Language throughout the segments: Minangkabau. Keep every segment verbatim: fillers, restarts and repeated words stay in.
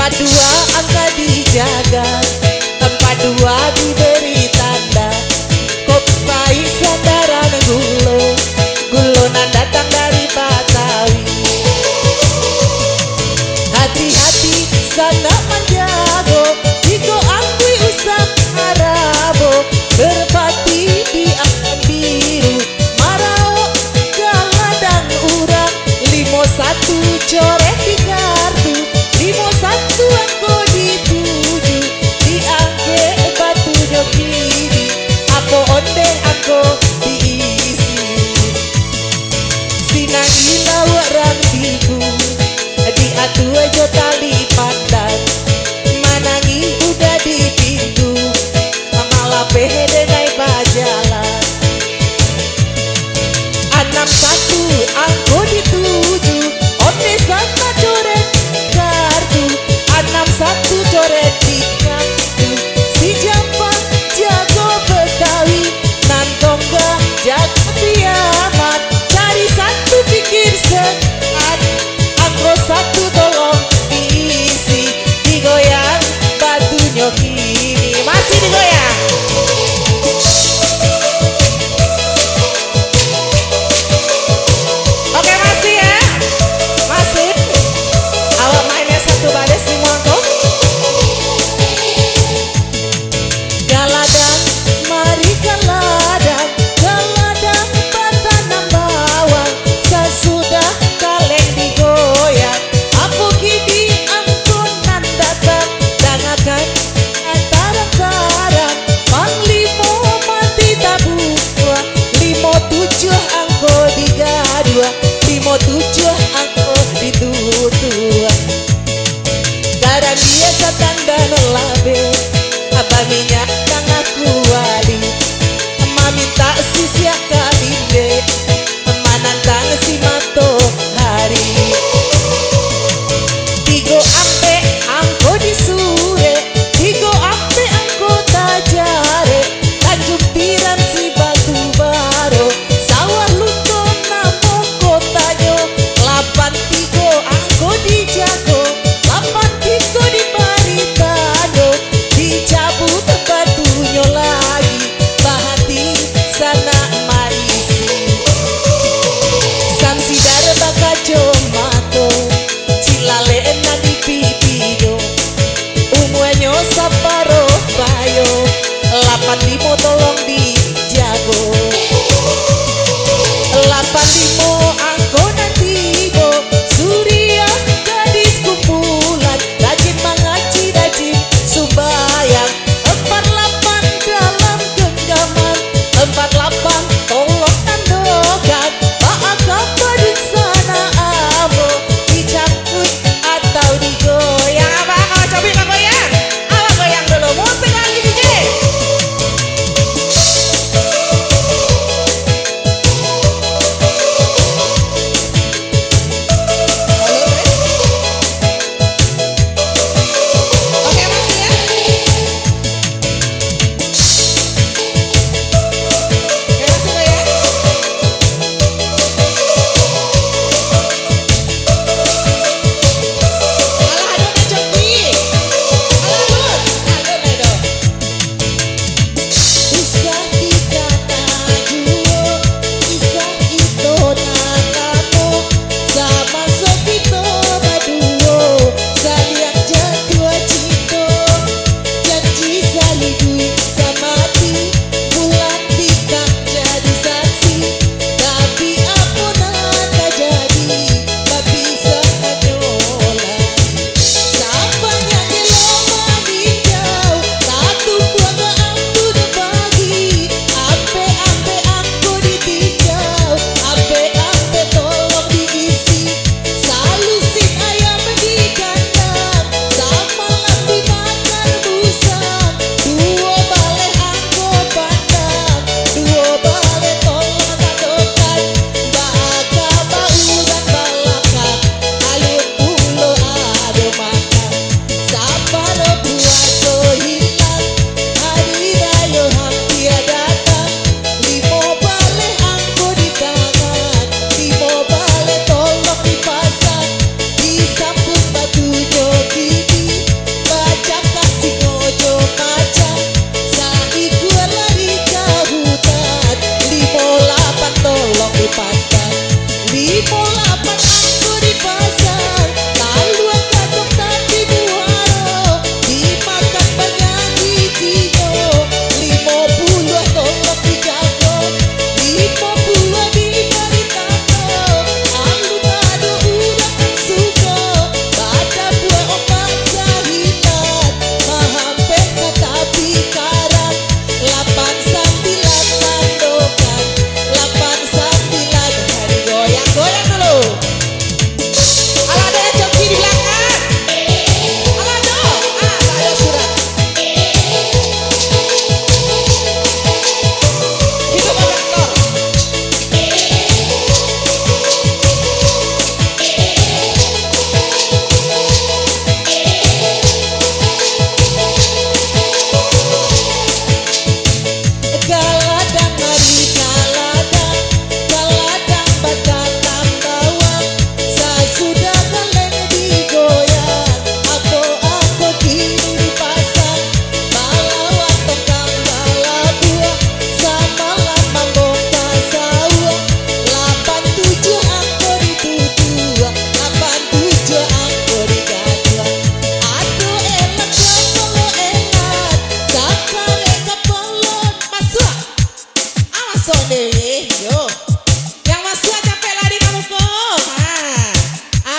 Dua angka dijaga, empat dua diberi tanda. Kopi pahit sandaran gulo, gulo nan datang dari Batawi. Hati-hati sanak manjago, jikok angkuik usah marabo. Merpati di angin biru, maraok ka ladang urang. Limo satu coret di kartu, limo satu angko dituju, diangkek batunyo kini, apo ondeh angko diisi. Sinan di lauak Rantigu, diatua jo tali pandan, manangih uda di pintu, malapeh denai bajalan. Anam satu angko dituju, ondeh sanak coret kartu. Anam satu coret di kartu. Si Jampang jago Betawi, nan tongga jago Piaman. Cari satu pikir se-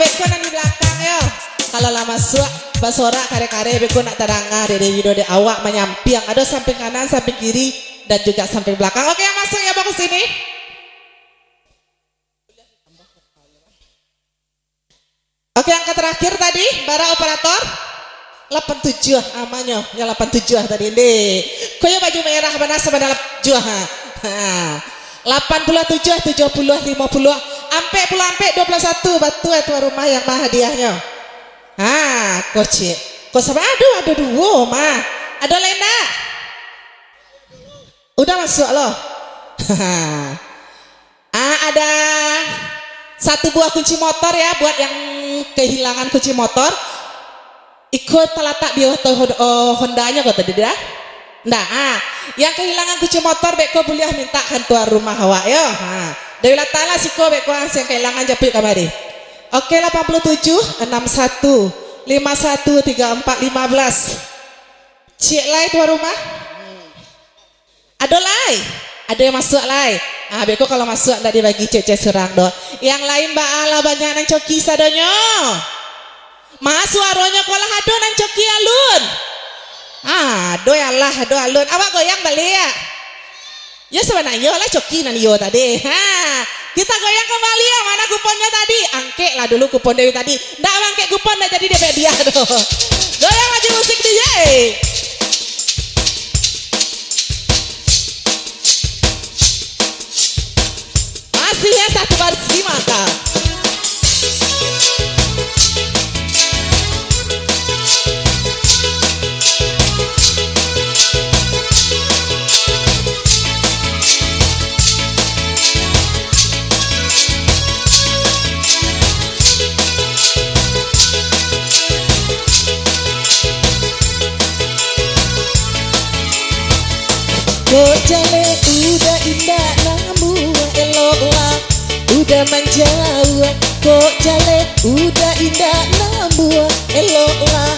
Beko nan di balakang yo. Kalau lah masuak, basorak kareh-kareh, beko nak tadanga dek, dek video dek awak manyampiang. Ado samping kanan, samping kiri, dan juga samping balakang. Oke, yang masuak yo, bawa ka sini. Oke, angka tarakhir tadi, bara operator? Lapan tujuah, amanyo, yang lapan tujuah tadi, ndeh. Ko yo baju merah bana sabana lapan tujuah, ha. Ha. Lapan puluah tujuah, tujuah puluah, limo puluah, ampek puluah ampek, duo puluah satu, batua tuan rumah yang ma hadiahnyo. Ha, ko ciek. Ko saba-, aduh, ado duo mah. Ado lai ndak? Udah masuak lo. Ah, ada satu buah kunci motor ya, buat yang kehilangan kunci motor. Iko talatak di oto Hon-, oh, Hondanya ko tadi dah? Ndak, ah. Yang kehilangan kunci motor beko buliah mintak ka tuan rumah awak yo. Ha. Dari latalah siko beko, ah, yang kehilangan japuik kamari. Oke, lapan puluh tujuh, enam satu, lima satu, tiga empat, lima belas. Ciek lai tuan rumah. Ado lai? Ado yang masuak lai? Ah, beko kalau masuak ndak dibagi ciek-ciek surang doh. Yang lain baa lah banyak nan coki sadonyo? Ma suaronyo ko lah ado nan coki alun? Ah, ado yang lah, ado alun. Awak goyang baliak. Yo sabananyo lah coki nan iyo tadi. Ha, kita goyang kembali yang mana kuponnyo tadi. Angkeklah dulu kuppon dari tadi. Ndak mangkek kupon ndak jadi dapek hadiah doh. Goyang lagi musik D J. Masih ya satu baris di mata. Kok jaleh udah indak namuah, eloklah udah manjauah. Kok jaleh udah indak namuah, eloklah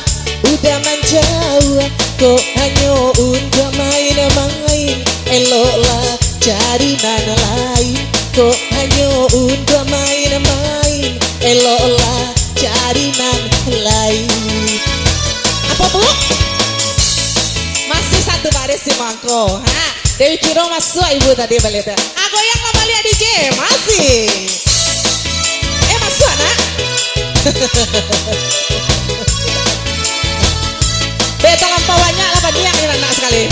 udah manjauah. Kok hanyo untuak main-main, eloklah cari nan lain. Kok hanyo untuak main-main, eloklah cari nan lain. Apo tu? Masih satu baris di mangko. Ha, Dewi Kiro masuak ibu tadi baliak tu. Ah, goyang lah baliak D J. Masih. Eh, masuak nak? Beta lampau banyak lah, banyak ni nak sakali.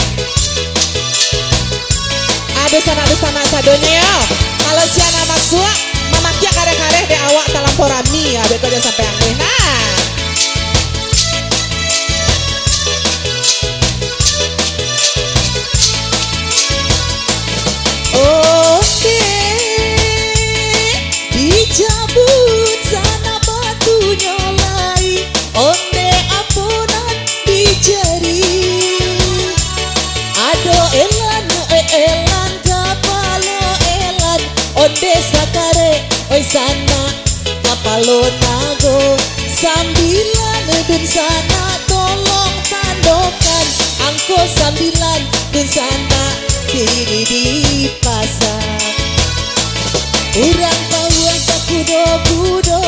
Aduh sanak, aduh sanak sadonyo yo. Kalau sia nan masuak, mamakiak kareh-kareh dek awak talampau rami, abih ko jan sampai aneh nah. Oke, dijabut sanak batunyo lai. Onde apo nan dijari? Ado elan, eh, elan, kapalo elan. Onde sakarek, oi sanak, kapalo nago. Sambilan dunsanak, tolong tandokan. Angko sambilan dunsanak, kini dipasang. Urang pauah bakudo-kudo,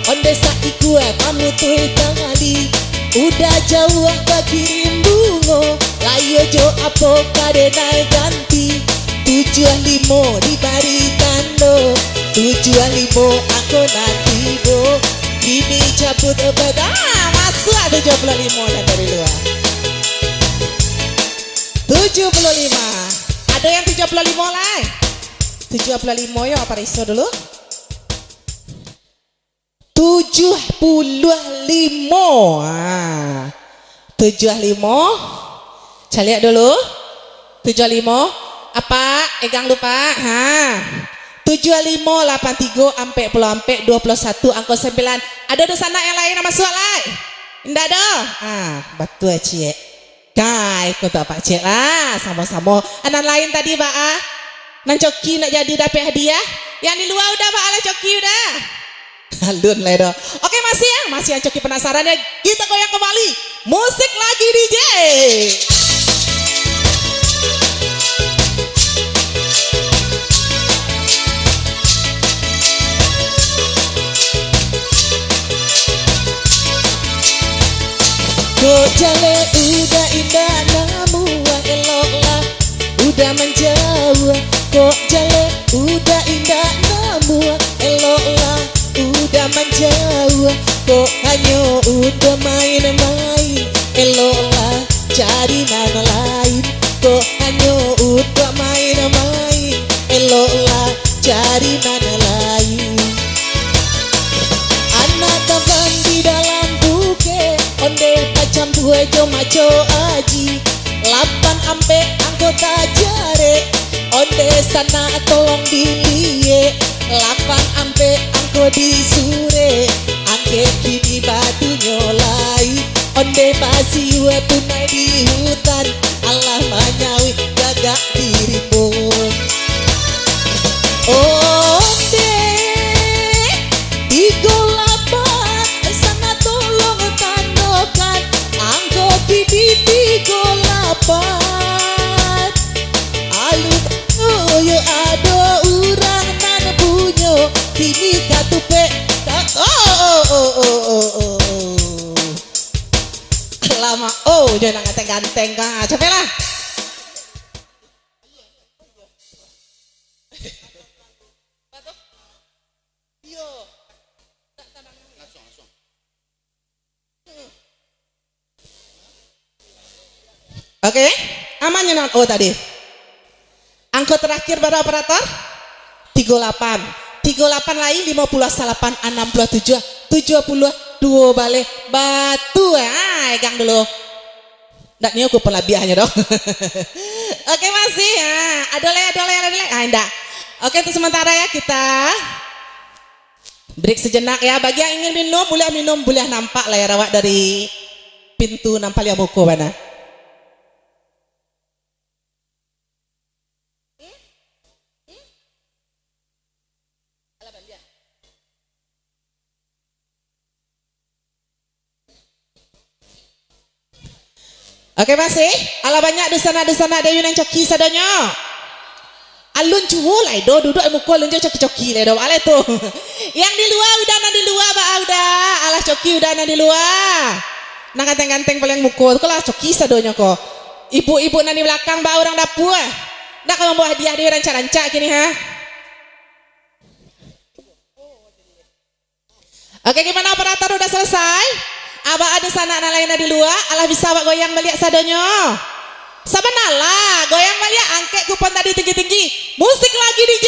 onde saikua pamutuih tali. Udah jauah bakirim bungo, layua jo apo ka denai ganti. Tujuah limo dibari tando, tujuah limo angko nan tibo. Kini cabut obat, ah, masuak tujuah puluah limo nan dari lua. Tujuah puluah lima. Ado yang tujuah puluah lima lai? Tujuah puluah lima yo, pariso dulu. Tujuah puluah limo. Ha. Tujuah limo. Caliak dulu. Tujuah limo. Apak, egang dulu, Pak. Ha. Tujuah limo, lapan tigo, ampek puluah ampek, duo puluah satu, angko sambilan. Ado dunsanak yang lain nan masuak lai? Indak ado? Ha, batua ciek. Kai, ko tu apak cek lah, samo-samo. Ah, nan lain tadi, baa? Nan coki nak jadi dapek hadiah? Yang di lua udah, baa lah coki udah? Alun lai doh. Oke, masih ya? Masih yang coki penasaran ya? Kita goyang kembali. Musik lagi, D J. Kok jaleh udah indak namuah, eloklah udah manjauah. Kok jaleh udah indak namuah, eloklah udah manjauah. Kok hanyo untuak main-main, eloklah cari nan lain. Kok hanyo untuak main-main, eloklah cari nan lain. Anak kawan di dalam bukeh, ondeh bacampua jo maco aji. Lapan ampek angko tajarek, ondeh sanak tolong diliek. Lapan ampek angko disurek, angkek kini badunyo lai. Ondeh basiua punai di hutan, alah manyauik gagak di rimbun. Ondeh tigo lapan, sanak tolong tandokan, angko kini tigo lapan. Alun yo ado urang nan punyo, kini katupek ka-, oh, oh, oh, oh, oh, oh, oh. Alamak, oh, jo nan ganteng-ganteng ka. Capeklah. Oke, aman nyo nan, oh, tadi. Angko terakhir bara operator? Tigo lapan. Tigo lapan lai, limo puluah salapan, anam puluah tujuah, tujuah puluah duo baleh batu. Ah, egang dulu. Ndak nio ku palabiahnyo doh. Oke, masih. Ah, ado lai, ado lai, ado lai. Ah, indak. Oke, untuk sementara ya, kita break sejenak ya. Bagi yang ingin minum, buliah minum, buliah nampak layar awak dari pintu nan paliang muko bana. Oke, masih. Alah banyak dunsanak-dunsanak Dewi nan coki sadonyo. Alun cubo lai do, duduak muko alun jo coki-coki lai do, baa lai tu. Yang di lua udah, nan di lua baa udah. Alah coki udah nan di lua. Nan ganteng-ganteng paliang muko tu ko lah coki sadonyo ko. Ibu-ibu nan di balakang baa urang dapua. Ndak ka mambawa hadiah Dewi rancak-rancak kini, ha? Oke, gimana operator, udah selesai? Baa dunsanak nan lain di lua, alah bisa awak goyang baliak sadonyo? Sabana lah, goyang baliak, angkek kupon tadi tinggi-tinggi. Musik lagi, D J.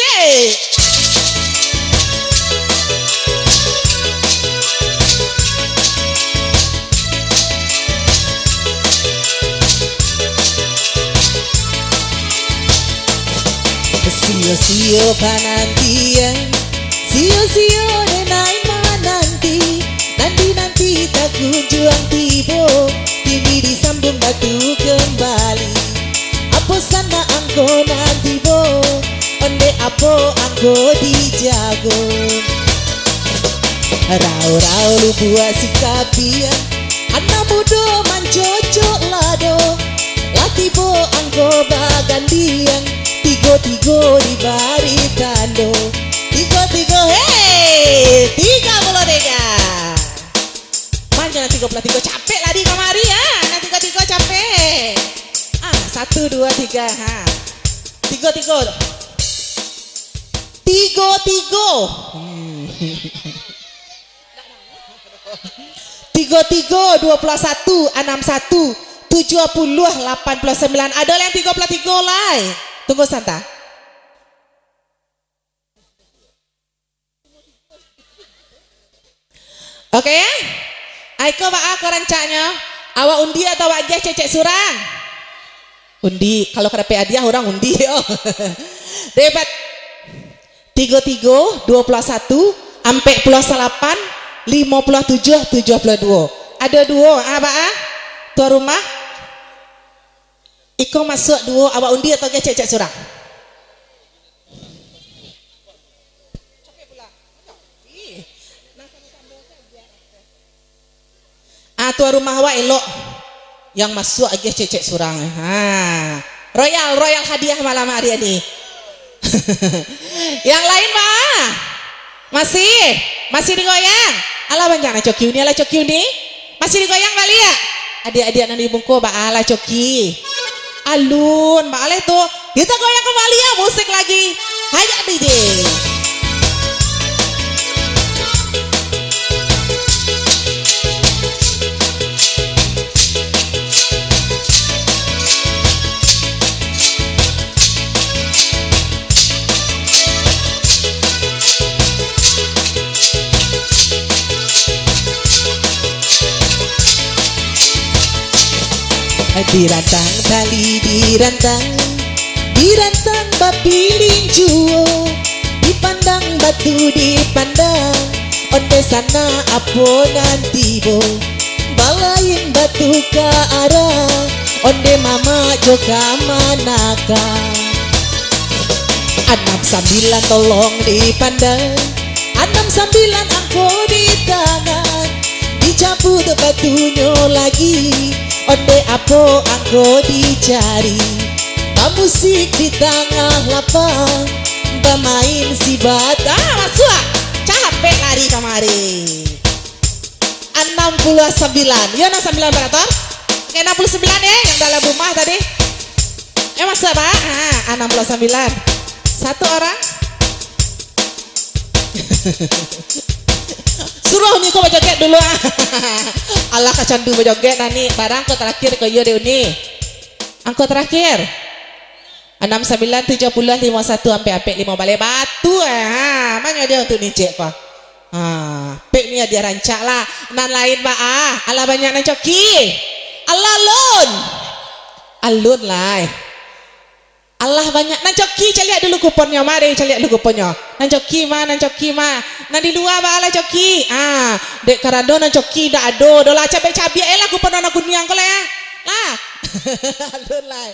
Sio-sio panantian, sio-sio denai mananti, nanti-nanti takunjuang tibo, kini disambung batu kembali. Apo sanak angko nan tibo, ondeh apo angko dijago. Rau-rau lubuak sikabian, anak mudo mancocok lado. Lah tibo angko bagandiang, tigo-tigo dibari tando. Tigo-tigo, hei! Tigo puluah tigo. Mano nan tigo puluah tigo? Capek lah di kamari, ah. Nan tigo-tigo capek. Ah, satu, dua, tiga, ha. Tigo-tigo. Tigo-tigo. Hmm. Tigo-tigo, dua puluah satu, anam satu, tujuah puluah, lapan puluah sambilan. Ado lai nan tigo puluah tigo lai? Tunggu santa. Oke, ya? Aiko baa ko rancaknyo? Awak undi atau awak agiah cecek surang? Undi. Kalau ka dapek hadiah, urang undi, yo. Debat. Tigo tigo, duo puluah satu, ampek puluah salapan, limo puluah tujuah, tujuah puluah duo. Ado duo, ah, baa? Tuan rumah? Iko masuak duo, awak undi atau agiah cecek surang? Ah, tuan rumah awak elok. Yang masuak agiah cecek surang. Ha. Royal, royal hadiah malam hari ini. Yang lain, baa? Masih? Masih digoyang? Alah, banyak lah coki uni, alah coki uni. Masih digoyang baliak? Adiak-adiak nan di muko, baa lah coki. Alun, baa lah tu. Kita goyang kembali ya, musik lagi. Hayo, D J. Dirantang tali, dirantang, dirantang bapiling juo, dipandang batu, dipandang onde sanak apo nan tibo, balain batu ka arah onde mamak jo kamanakah. Anam sambilan tolong dipandang, anam sambilan angko di tangan, dicabuik batunyo lagi, onde apo angko dicari. Bamusik di tangah lapang, bamain sibat. Ah, masuak. Capek lari kamari. Anam puluah sambilan. Yo, anam sambilan barator. Oke, anam puluah sambilan ya, yang dalam rumah tadi. Eh, masuak, Pak. Ah, anam puluah sambilan. Satu orang. Suruah Uni ko bajoget dulu, ah. Alah, kacandu bajoget, nani. Barang ko terakhir ko, iyo deh, Uni. Angko terakhir. Anam sambilan tujuah puluah limo satu, ampek-ampek limo baleh batu, eh. Ha, manyo dia untuk ni, cek ko. Ha, pek ni dia rancak lah. Nan lain baa, alah banyak nan coki. Alah alun. Alun lai. Alah banyak nan coki, caliak dulu kuponnyo, mari caliak dulu kuponnyo. Nan coki ma, nan coki ma. Nan di lua baa lah coki. Ah, dek karano nan coki dak ado, doh lah cabiak-cabiak eh lah kupon warna kuniang ko lah ya. Lah. Alun lai.